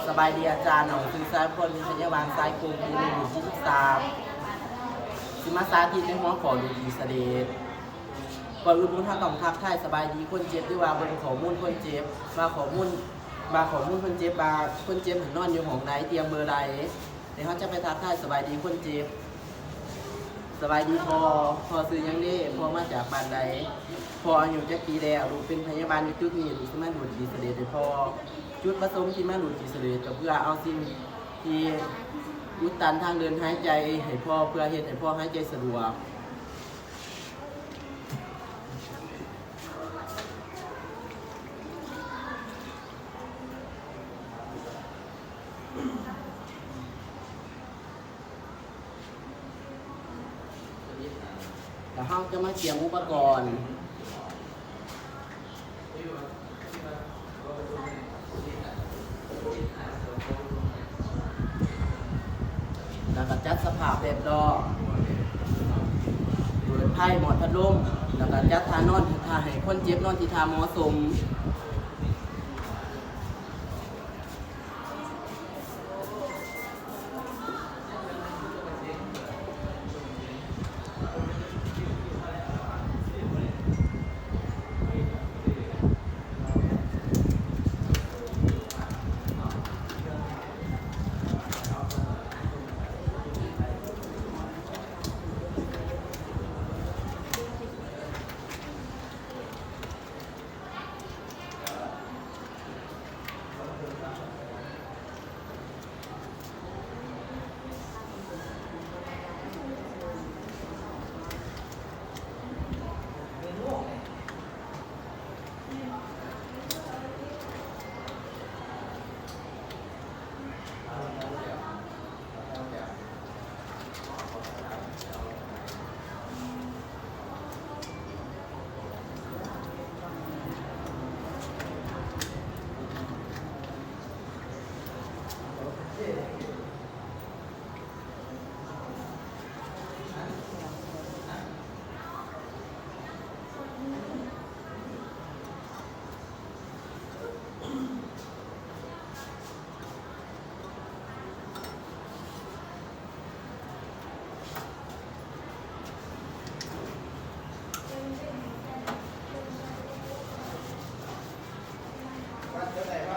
ສະບາຍດີອາຈານ, ນ້ອງຊື່ສາຍພົນ ພະຍາບານສາຍກົງ ຢູ່ໃນລຸ້ນທີສິບສາມ ຊິມາສາທິດໃນຫົວຂໍ້ດູດຂີ້ສະເດັດ. ກ່ອນອື່ນໝູ່ເຮົາຕ້ອງທັກທາຍສະບາຍດີຄົນເຈັບ ຫຼືວ່າເບິ່ງຂໍ້ມູນຄົນເຈັບ ວ່າຂໍ້ມູນ ວ່າຂໍ້ມູນຄົນເຈັບ ວ່າຄົນເຈັບຫັ້ນນອນຢູ່ຫ້ອງໃດ ຕຽງເບີໃດ. ແລ້ວເຮົາຈະໄປທັກທາຍສະບາຍດີຄົນເຈັບ. ສະບາຍດີພໍ່, ພໍ່ຊື່ຫຍັງເດ? ພໍ່ມາຈາກບ້ານໃດ? ພໍ່ອາຍຸຈັກປີແລ້ວ? ລູກເປັນພະຍາບານຢູ່ຈຸດນີ້, ລູກຊິມາດູດຂີ້ສະເດັດໃຫ້ພໍ່. ຈຸດປະສົງທີ່ມາດູດຂີ້ສະເດັດ ກໍເພື່ອເອົາສິ່ງທີ່ອຸດຕັນທາງເດີນຫາຍໃຈໃຫ້ພໍ່ ເພື່ອເຮັດໃຫ້ພໍ່ຫາຍໃຈສະດວກ. ແລ້ວເຮົາຈະມາກຽມອຸປະກອນ ແລ້ວກໍຈັດສະພາບແວດລ້ອມ ເປີດໄຟ ໝອດພັດລົມ ແລ້ວກໍຈັດທ່ານອນ ຖ້າໃຫ້ຄົນເຈັບນອນທີ່ທ່າເໝາະສົມ.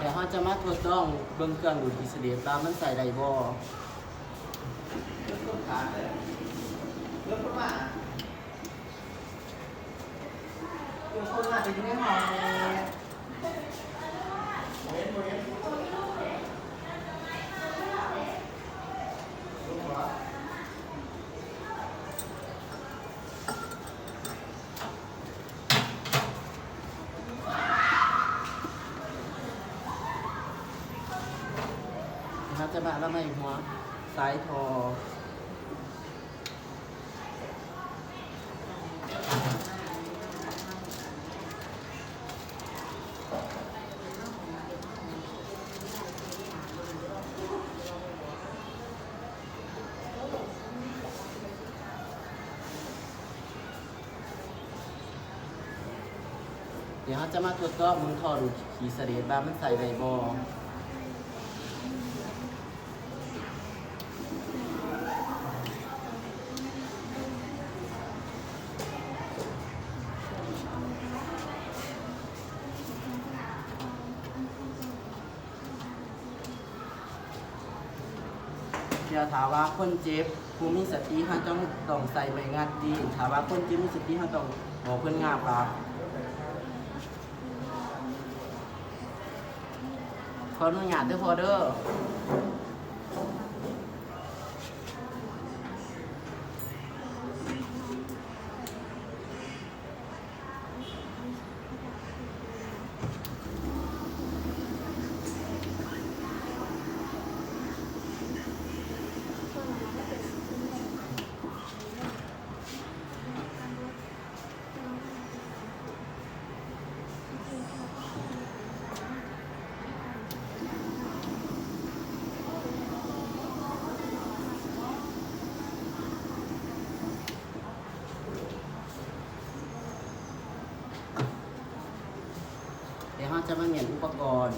ດຽວເຮົາຈະມາທົດລອງເບິ່ງເຄື່ອງດູດຂີ້ສະເດັດວ່າມັນໃຊ້ໄດ້ບໍ່. ເຮົາຈະມາລະໄມຫົວສາຍທໍ່. ດຽວເຮົາຈະມາທົດສອບເບິ່ງທໍ່ດູດຂີ້ສະເດັດວ່າມັນໃຊ້ໄດ້ບໍ່. ດຽວຖ້າວ່າຄົນເຈັບບໍ່ມີສະຕິ ເຮົາຕ້ອງ ຕ້ອງໃສ່ໄມ້ງັດຕີນ. ຖ້າວ່າຄົນເຈັບມີສະຕິ ເຮົາຕ້ອງບອກເພິ່ນງາບປາກ. ຂໍອະນຸຍາດເດີພໍ່ເດີ. ດຽວເຮົາຈະມາມ້ຽນອຸປະກອນ.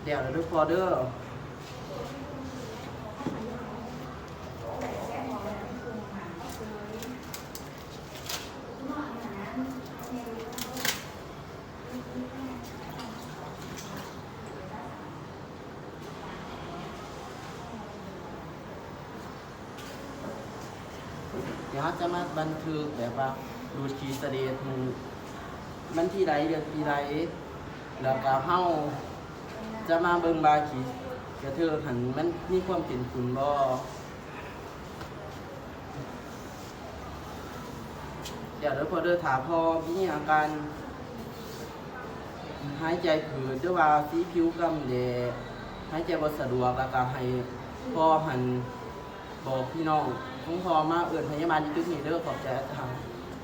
ແລ້ວເດີພໍ່ເດີ. ດຽວເຮົາຈະມາບັນທຶກແບບວ່າ ດູດຂີ້ສະເດັດ ວັນທີໃດ ເດືອນປີໃດ ແລ້ວກະເຮົາຈະມາເບິ່ງວ່າຂີ້ກະເທີກຫັ້ນ ມັນມີຄວາມເປັນຝຸ່ນບໍ່. ດຽວເດີພໍ່ເດີ ຖ້າພໍ່ມີອາການຫາຍໃຈຜືດ ຫຼືວ່າສີຜິວກຳແດດ ຫາຍໃຈບໍ່ສະດວກ ແລ້ວກະໃຫ້ພໍ່ຫັ້ນບອກພີ່ນ້ອງຂອງພໍ່ມາເອີ້ນພະຍາບານຢູ່ຈຸດນີ້ເດີ. ຂອບໃຈອາຈານ.